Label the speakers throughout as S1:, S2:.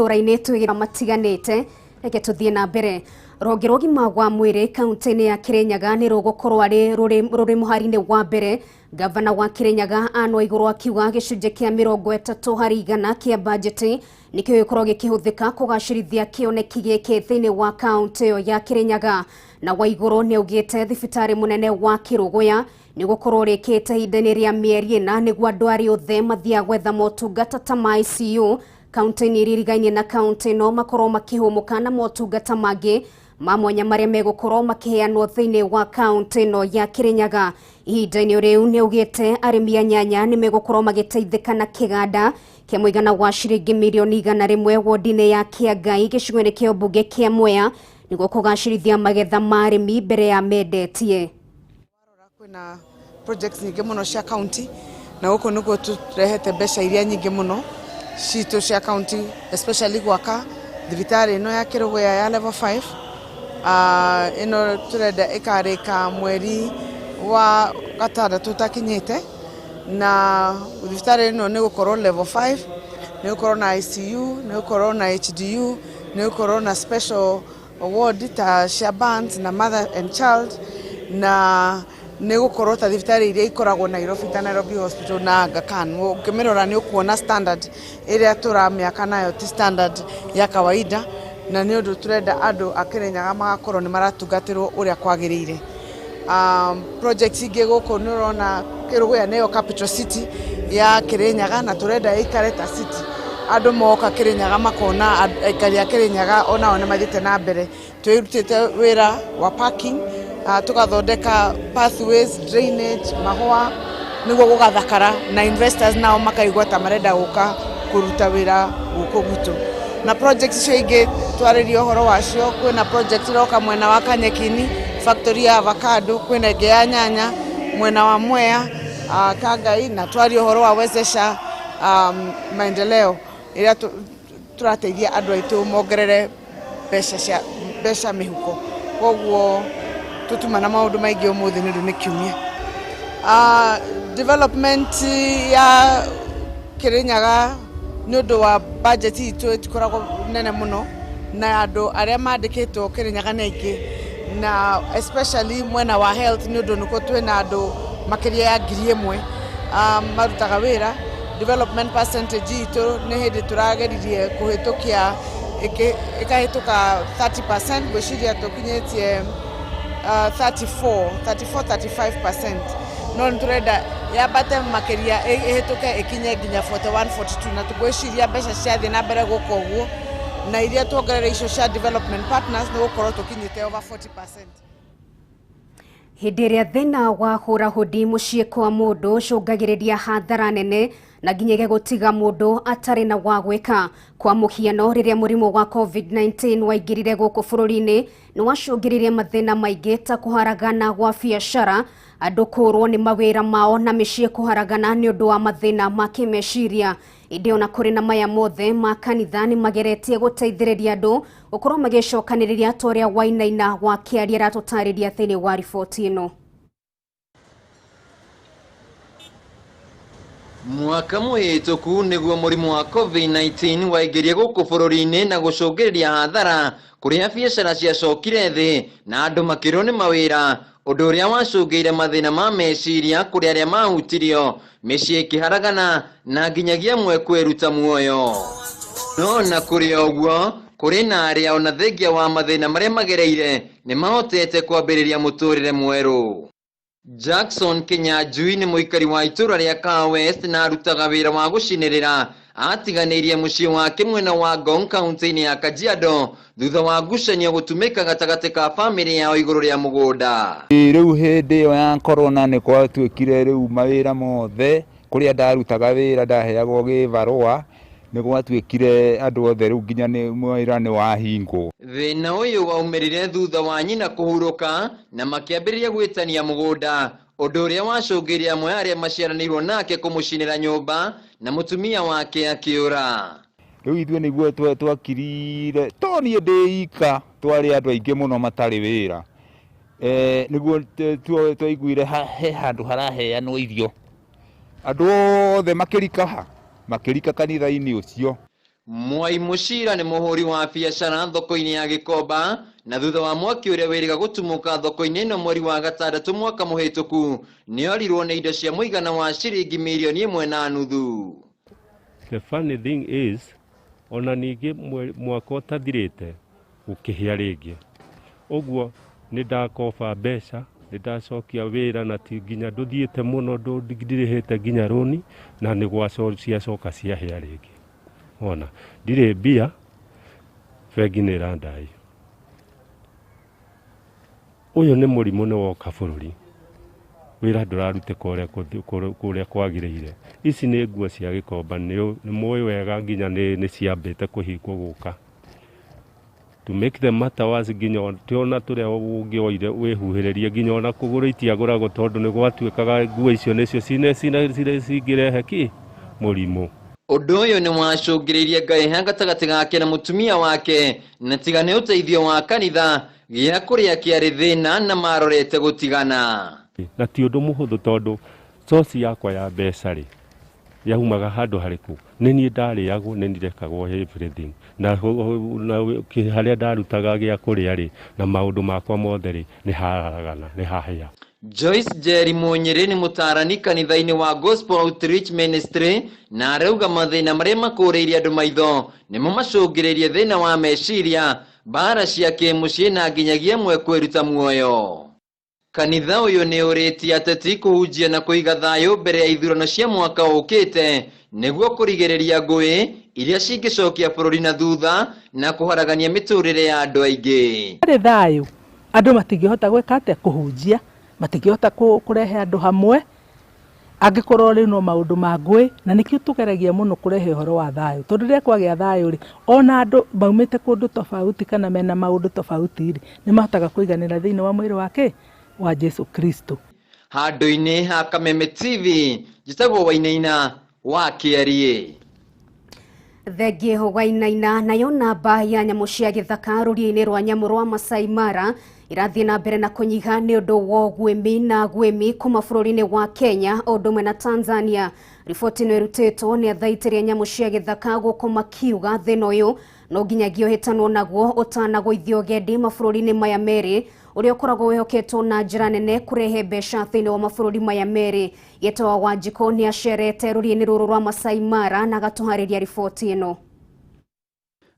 S1: Matũũra-inĩ twĩra matiganĩte. Reke tũthiĩ na mbere. Rũhonge rwa ũgima wa mwĩrĩ kaunti-inĩ ya Kirinyaga nĩ rũgũkorwo arĩ rũrĩ mũhari-inĩ wa mbere. Gavana wa Kirinyaga Anne Waigũrũ akiuga gĩcunjĩ kĩa 30% kĩa bajeti nĩkĩo gĩgũkorwo gĩkĩhũthĩka kũgacĩrithia kĩoneki gĩkĩ thĩinĩ wa kaunti ĩyo ya Kirinyaga. Na Waigũrũ nĩ augĩte thibitarĩ mũnene wa Kĩrũgũya nĩ gũkorwo ũrĩkĩte ihinda-inĩ rĩa mĩeri 4 nĩguo andũ arĩa othe mathiaga gwetha motungata ta ma ICU kaunti-inĩ iria irigainie na kaunti ĩno makorwo makĩhũmũka na motungata mangĩ ma mwanya marĩa megũkorwo makĩheanwo thĩinĩ wa kaunti ĩno ya Kirinyaga. Ihinda-inĩ rĩu nĩ augĩte arĩmi a nyanya nĩ megũkorwo magĩteithĩka na kĩganda kĩa mũigana wa ciringi mirioni 100 wodi-inĩ ya Kĩangai gĩcigo-inĩ kĩa ũmbunge kĩa Mwea nĩguo kũgacĩrithia magetha ma arĩmi mbere ya mendetie.
S2: Kwĩna projects nyingĩ mũno cia county na gũkũ nĩkuo tũrehete mbeca iria nyingĩ mũno citũ cia county, especially gwaka thibitarĩ ĩno ya Kĩrũgũya ya level 5. Ĩno tũrenda ĩkarĩka mweri wa gatandatũ ũtakinyĩte, na thibitarĩ ĩno nĩ gũkorwo level 5, nĩ gũkorwo na ICU, nĩ gũkorwo na HDU, nĩ gũkorwo na special ward ta cia burns na mother and child, na nĩ gũkorwo ta thibitarĩ iria ikoragwo Nairobi ta Nairobi Hospital na Aga Khan. Ũngĩmĩrora nĩ ũkuona standard ĩrĩa tũramĩaka nayo ti standard ya kawaida, na nĩ ũndũ tũrenda andũ a Kirinyaga magakorwo nĩ maratungatĩrwo ũrĩa kwagĩrĩire. Projects ingĩ gũkũ nĩ ũrona Kĩrũgũya nĩyo capital city ya Kirinyaga, na tũrenda ĩikare ta city. Andũ moka Kirinyaga makona aikari a Kirinyaga onao nĩ mathiĩte na mbere. Twĩrutĩte wĩra wa parking, tũgathondeka pathways, drainage, mahũa nĩguo gũgathakara, na investors nao makaigua ta marenda gũka kũruta wĩra gũkũ gwitũ. Na project icio ingĩ twarĩria ũhoro wacio, kwĩna project ĩroka mwena wa Kanyekini, factory ya avocado, kwĩna ĩngĩ ya nyanya mwena wa Mwea, Kangai, na twaria ũhoro wa wezesha maendeleo ĩrĩa tũrateithia andũ aitũ mongerere mbeca cia mbeca mĩhuko. Koguo tũtuma na maũndũ maingĩ ũmũthĩ nĩ ũndũ nĩ kiumia. Development ya Kirinyaga nĩ ũndũ wa budget itũ ĩtikoragwo nene mũno, na andũ arĩa mandĩkĩtwo Kirinyaga nĩ aingĩ, na especially mwena wa health nĩ ũndũ nĩkuo twĩna andũ makĩria ya 1,000 marutaga wĩra. Development percentage itũ nĩ hĩndĩ tũrageririe kũhĩtũkia ĩkahĩtũka 30%, ngwĩciria tũkinyĩtie 34 34 35%, no nĩ tũrenda yambate makĩria ĩhĩtũke ĩkinye nginya 41 42, na tũgwĩciria mbeca ciathiĩ na mbere gũka ũguo na iria tuongerere icio cia development partners nĩ gũkorwo tũkinyĩte over 40%.
S1: Hĩndĩ ĩrĩa thĩna wa hũra hũndi mũciĩ kwa mũndũ ũcũngagĩrĩria hathara nene na nginyagia gũtiga mũndũ atarĩ na wa gwĩka. Kwa mũhiano, rĩrĩa mũrimũ wa COVID-19 waingĩrire gũkũ bũrũri-inĩ nĩ wacũngĩrĩirie mathĩna maingĩ ta kũharagana gwa biacara, andũ kũũrwo nĩ mawĩra mao na mĩciĩ kũharagana nĩ ũndũ wa mathĩna ma kĩmeciria. Ĩndĩ ona kũrĩ na maya mothe, makanitha nĩ mageretie gũteithĩrĩria andũ gũkorwo magĩcokanĩrĩria ta ũrĩa Wainaina wa Kĩaria aratũtarĩria thĩinĩ wa riboti ĩno.
S3: Mwaka mũhĩtũku nĩguo mũrimũ wa COVID-19 waingĩrie gũkũ bũrũri-inĩ na gũcũngĩrĩria hathara kũrĩa biacara ciacokire thĩ na andũ makĩrwo nĩ mawĩra, ũndũ ũrĩa wacũngĩire mathĩna ma meciria kũrĩ arĩa mahutirio, mĩciĩ ĩkĩharagana na nginyagia amwe kwĩruta muoyo. No na kũrĩ o ũguo, kũrĩ na arĩa ona thengia wa mathĩna marĩa magereire nĩ mahotete kwambĩrĩria mũtũrĩre mwerũ. Jackson Kinyanjui nĩ mũikari wa itũũra rĩa Kaa West na arutaga wĩra wa gũcinĩrĩra. Atiganĩirie mũciĩ wake mwena wa Ngong kaunti-inĩ ya Kajiado thutha wa ngucanio gũtumĩka gatagatĩ ka bamĩrĩ yao igũrũ rĩa mũgũnda.
S4: Rĩu hĩndĩ ĩyo ya corona nĩ gwatuĩkire rĩu mawĩra mothe kũrĩa ndarutaga wĩra ndaheagwo gĩbarũa, nĩ gwatuĩkire andũ othe rĩu nginya nĩ wĩra nĩ wahingwo.
S3: Thĩna ũyũ waumĩrire thutha wa nyina kũhurũka na makĩambĩrĩria gwĩtania mũgũnda, ũndũ ũrĩa wacũngĩrĩirie amwe arĩa maciaranĩirwo nake kũmũcinĩra nyũmba na mũtumia wake akĩũra.
S4: Rĩu ithuĩ nĩguo twakirire, to niĩ ndĩ ika, twarĩ andũ aingĩ mũno matarĩ wĩra. Nĩguo twaiguire he handũ haraheanwo irio, andũ othe makĩrika ha, makĩrika kanitha-inĩ ũcio.
S3: Mwai Mucira nĩ mũhũri wa biacara thoko-inĩ ya Gĩkomba na thutha wa mwaki ũrĩa wĩrĩga gũtumũka thoko-inĩ ĩno mweri wa gatandatũ mwaka mũhĩtũku nĩorirwo nĩ indo cia mũigana wa ciringi mirioni 1.5.
S5: The funny thing is ona ningĩ mwaka ũtathirĩte gũkĩhĩa rĩngĩ ũguo nĩ ndakoba mbeca nĩ ndacokia wĩra na ti nginya ndũthiĩte mũno ndirĩhĩte nginya rũni na nĩ ciacoka ciahĩa rĩngĩ. Ona ndirĩ mbia bengi nĩ ĩrandai. Ũyũ nĩ mũrimũ nĩ woka bũrũri wĩra ndũrarutĩka ũrĩa kwagĩrĩire. Ici nĩ nguo cia Gĩkomba nĩ mũĩ wega nginya nĩ ciambĩte kũhingwo gũka. To make the matter worse nginya ona tũrĩa ũngĩoire wĩhuhĩrĩrie nginya ona kũgũrũ itiagũragwo tondũ nĩ gwatuĩkaga nguo icio nĩcio cingĩrehe kĩ mũrimũ.
S3: Ũndũ ũyũ nĩ wacũngĩrĩirie ngahĩha gatagatĩ gake na mũtumia wake na tiga nĩ ũteithio wa kanitha gĩa kũrĩa kĩarĩ thĩna na marorete gũtigana.
S5: Na ti ũndũ mũhũthũ tondũ source yakwa ya mbeca rĩ yaumaga handũ harĩkũ nĩ niĩ ndarĩagwo nĩ niĩ ndekagwo everything na harĩa ndarutaga gĩa kũrĩa rĩ na maũndũ makwa mothe rĩ nĩ hararagana nĩ hahĩa.
S3: Joyce Jerry Munyiri nĩ mũtaarani kanitha-inĩ wa Gospel Outreach Ministry na arauga mathĩna marĩa makũrĩirie andũ maitho nĩmo macũngĩrĩirie thĩna wa meciria, mbara cia kĩmũciĩ na nginyagia amwe kwĩruta muoyo. Kanitha ũyũ nĩ ũrĩtie ateti kũhunjia na kũiga thayũ mbere ya ithurano cia mwaka ũkĩte nĩguo kũrigĩrĩria ngũĩ iria cingĩcokia bũrũri na thutha na kũharagania mĩtũrĩre ya andũ aingĩ.
S6: Harĩ thayũ andũ matingĩhota gwĩka atĩa kũhunjia matingĩhota kũrehe andũ hamwe angĩkorwo rĩu no maũndũ ma ngũĩ na nĩkĩo tũgeragia mũno kũrehe ũhoro wa thayũ tondũ rĩrĩa kwagĩa thayũ rĩ ona andũ maumĩte kũndũ tofauti kana mena maũndũ tofauti rĩ nĩ mahotaga kũiganĩra thĩinĩ wa mwĩrĩ wake wa Jesu Kristo.
S3: Handũ-inĩ ha Kameme TV njĩtagwo Wainaina wa Kĩarie.
S1: Thengiũ Wainaina. Nayo namba ya nyamũ cia gĩthaka rũriĩ-inĩ rwa nyamũ rwa Masai Mara irathiĩ na mbere na kũnyiha nĩ ũndũ wa ũguĩmi na ũguĩmi kuma bũrũri-inĩ wa Kenya o ũndũ ũmwe na Tanzania. Riboti ĩno ĩrutĩtwo nĩ athaitĩri a nyamũ cia gĩthaka gũkũ makiuga thĩna ũyũ no nginyagia ũhĩtanwo naguo ũtanagũithio ũgendi mabũrũri-inĩ maya merĩ ũrĩa ũkoragwo wĩhoketwo na njĩra nene kũrehe mbeca thĩinĩ wa mabũrũri maya merĩ. Gĩtawa Wanjikũ nĩ acerete rũriĩ-inĩ rũrũ rwa Masai Mara na agatũharĩria riboti ĩno.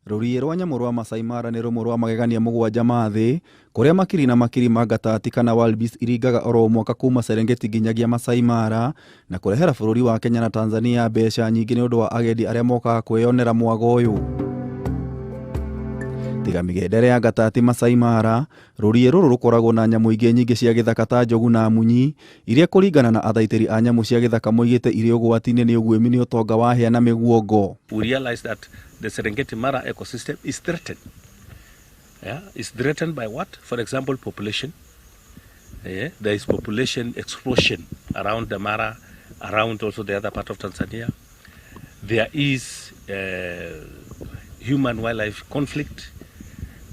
S7: Rũriĩ rwa nyamũ rwa Masai Mara nĩ rũmwe rwa magegania mũgwanja ma thĩ kũrĩa makiri na makiri ma ngatati kana wildebeest iringaga oro mwaka kuma Serengeti nginyagia Masai Mara na kũrehera bũrũri wa Kenya na Tanzania mbeca nyingĩ nĩ ũndũ wa agendi arĩa mokaga kwĩyonera mwago ũyũ. Tiga mĩgendere ya ngatati Masai Mara, rũriĩ rũrũ rũkoragwo na nyamũ ingĩ nyingĩ cia gĩthaka ta njogu na munyi iria kũringana na athaitĩri a nyamũ cia gĩthaka moigĩte irĩ ũgwati-inĩ nĩ ũguĩmi nĩ ũtonga wa hĩa na mĩguongo.
S8: We realize that the Serengeti Mara ecosystem is threatened. Yeah, it's threatened by what? For example, population. Yeah, there is population explosion around the Mara, around also the other part of Tanzania. There is human wildlife conflict.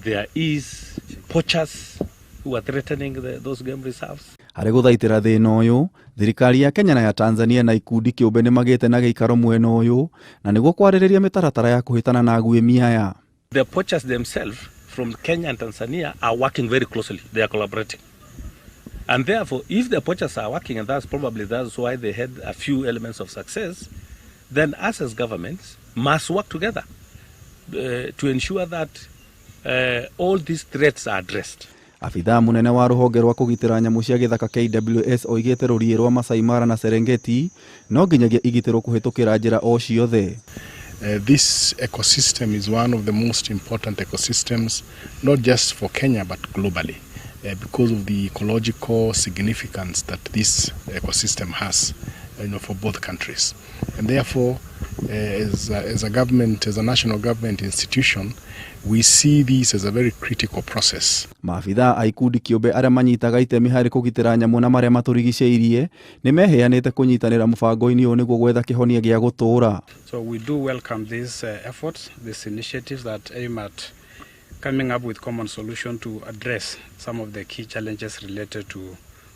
S8: There is poachers who are threatening those game reserves.
S7: Harĩ gũthaitĩra thĩna ũyũ, thirikari ya Kenya na ya Tanzania na ikundi kĩũmbe nĩ magĩte na gĩikaro mwena ũyũ na nĩguo kwarĩrĩria mĩtaratara ya kũhĩtana na aguĩmi aya.
S8: The poachers themselves from Kenya and Tanzania are working very closely. They are collaborating. And therefore, if the poachers are working, and that's why they had a few elements of success, then us as governments must work together to ensure that all these threats are addressed.
S7: Abithaa munene wa rũhonge rwa kũgitĩra nyamũ cia gĩthaka KWS oigĩte rũriĩ rwa Masai Mara na Serengeti no nginyagia igitĩrwo kũhĩtũkĩra njĩra o ciothe.
S9: This ecosystem is one of the most important ecosystems, not just for Kenya but globally, because of the ecological significance that this ecosystem has, for both countries. And therefore, as a government, as a national government institution, we see this as a very critical process.
S7: Maabithaa a ikundi kĩũmbe arĩa manyitaga itemi harĩ kũgitĩra nyamũ na marĩa matũrigicĩirie nĩ meheanĩte kũnyitanĩra mũbango-inĩ ũyũ nĩguo gwetha kĩhonia gĩa gũtũũra.
S10: So we do welcome these efforts, these initiatives that aim at coming up with common solution to address some of the key challenges related to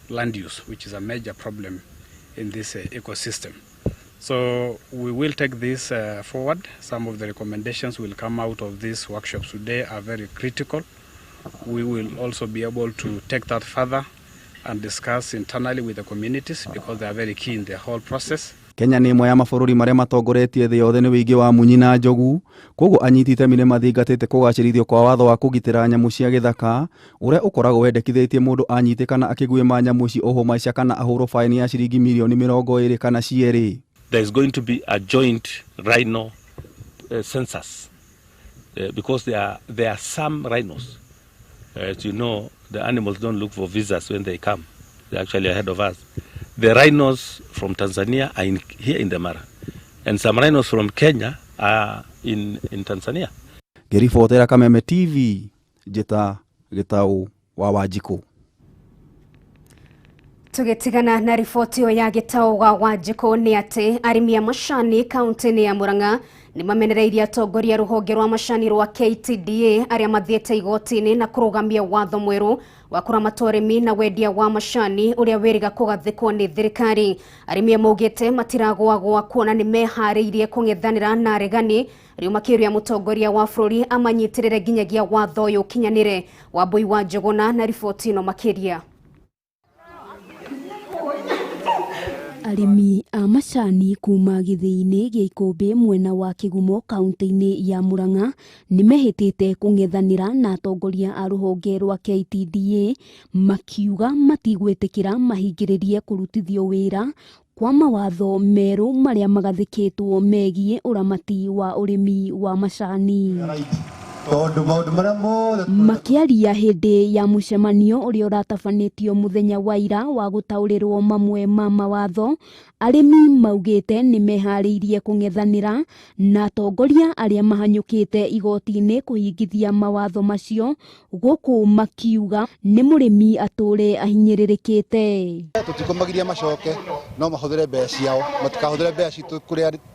S10: land use, which is a major problem in this ecosystem. So we will take this forward. Some of the recommendations will come out of these workshops today are very critical. We will also be able to take that further and discuss internally with the communities because they are very key in the whole process.
S7: Kenya nĩ ĩmwe ya mabũrũri marĩa matongoretie thĩ yothe nĩ wĩingĩ wa munyi na njogu. Koguo anyiti itemi nĩ mathingatĩte kũgacĩrithio kwa watho wa kũgitĩra nyamũ cia gĩthaka ũrĩa ũkoragwo wendekithĩtie mũndũ anyitĩkana akĩguĩma nyamũ ici ohwo maica kana ahũrwo baĩni ya ciringi mirioni 20 kana cierĩ.
S8: There is going to be a joint rhino census because there are some rhinos. As you know, the animals don't look for visas when they come. They're actually ahead of us. The rhinos from Tanzania are here in the Mara, and some rhinos from Kenya are in Tanzania.
S7: Ngĩribotera Kameme TV, njĩta Gĩtaũ wa Wanjikũ.
S1: Tũgĩtigana na riboti ĩyo ya Gĩtaũ wa Wanjikũ nĩ atĩ arĩmi a macani kaunti-inĩ ya Murang'a nĩ mamenereirie atongoria rũhonge rwa macani rwa KTDA arĩa mathiĩte igoti-inĩ na kũrũgamia watho mwerũ wa kũramata ũrĩmi na wendia wa macani ũrĩa wĩrĩga kũgathĩkwo nĩ thirikari. Arĩmi maugĩte matiragwagwa kuona nĩ meharĩirie kũng'ethanĩra na aregani rĩu makĩũria mũtongoria wa bũrũri amanyitĩrĩre nginyagia watho ũyũ ũkinyanĩre. Wambui wa Njũgũna na riboti ĩno makĩria.
S11: Arĩmi a macani kuma gĩthĩi-inĩ gĩa Ikũmbĩ mwena wa Kĩgumo kaunti-inĩ ya Murang'a nĩ mehĩtĩte kũng'ethanĩra na atongoria a rũhonge rwa KTDA makiuga matigwĩtĩkĩra mahingĩrĩrie kũrutithio wĩra kwa mawatho merũ marĩa magathĩkĩtwo megiĩ ũramati wa ũrĩmi wa macani. Makĩaria hĩndĩ ya mũcemanio ũrĩa ũratabanĩtio mũthenya wa ira wa gũtaũrĩrwo mamwe ma mawatho, arĩmi maugĩte nĩ meharĩirie kũng'ethanĩra na atongoria arĩa mahanyũkĩte igoti-inĩ kũhingithia mawatho macio, gũkũ makiuga nĩ mũrĩmi atũre ahinyĩrĩrĩkĩte.
S12: Tũtikũmagiria macoke, no mahũthĩre mbeca ciao, matikahũthĩre mbeca citũ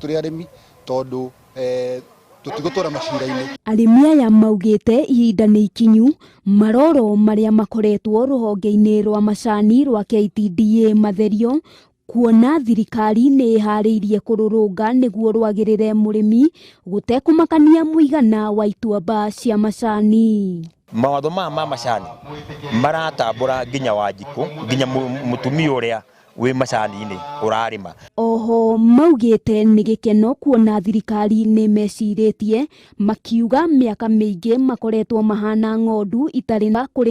S12: tũrĩ arĩmi tondũ tũtigũtũra macira-inĩ.
S11: Arĩmi aya maugĩte ihinda nĩ ikinyu maroro marĩa makoretwo rũhonge-inĩ rwa macani rwa KTDA matherio kuona thirikari nĩ ĩharĩirie kũrũrũnga nĩguo rwagĩrĩre mũrĩmi gũtekũmakania mũigana wa ituamba cia macani.
S13: Mawatho maya ma macani maratambũra nginya Wanjikũ nginya mũtumia ũrĩa wĩ macani-inĩ ũrarĩma.
S11: Oho maugĩte nĩ gĩkeno kuona thirikari nĩ mecirĩtie makiuga mĩaka mĩingĩ makoretwo mahana ng'ondu itarĩ na kũrĩ.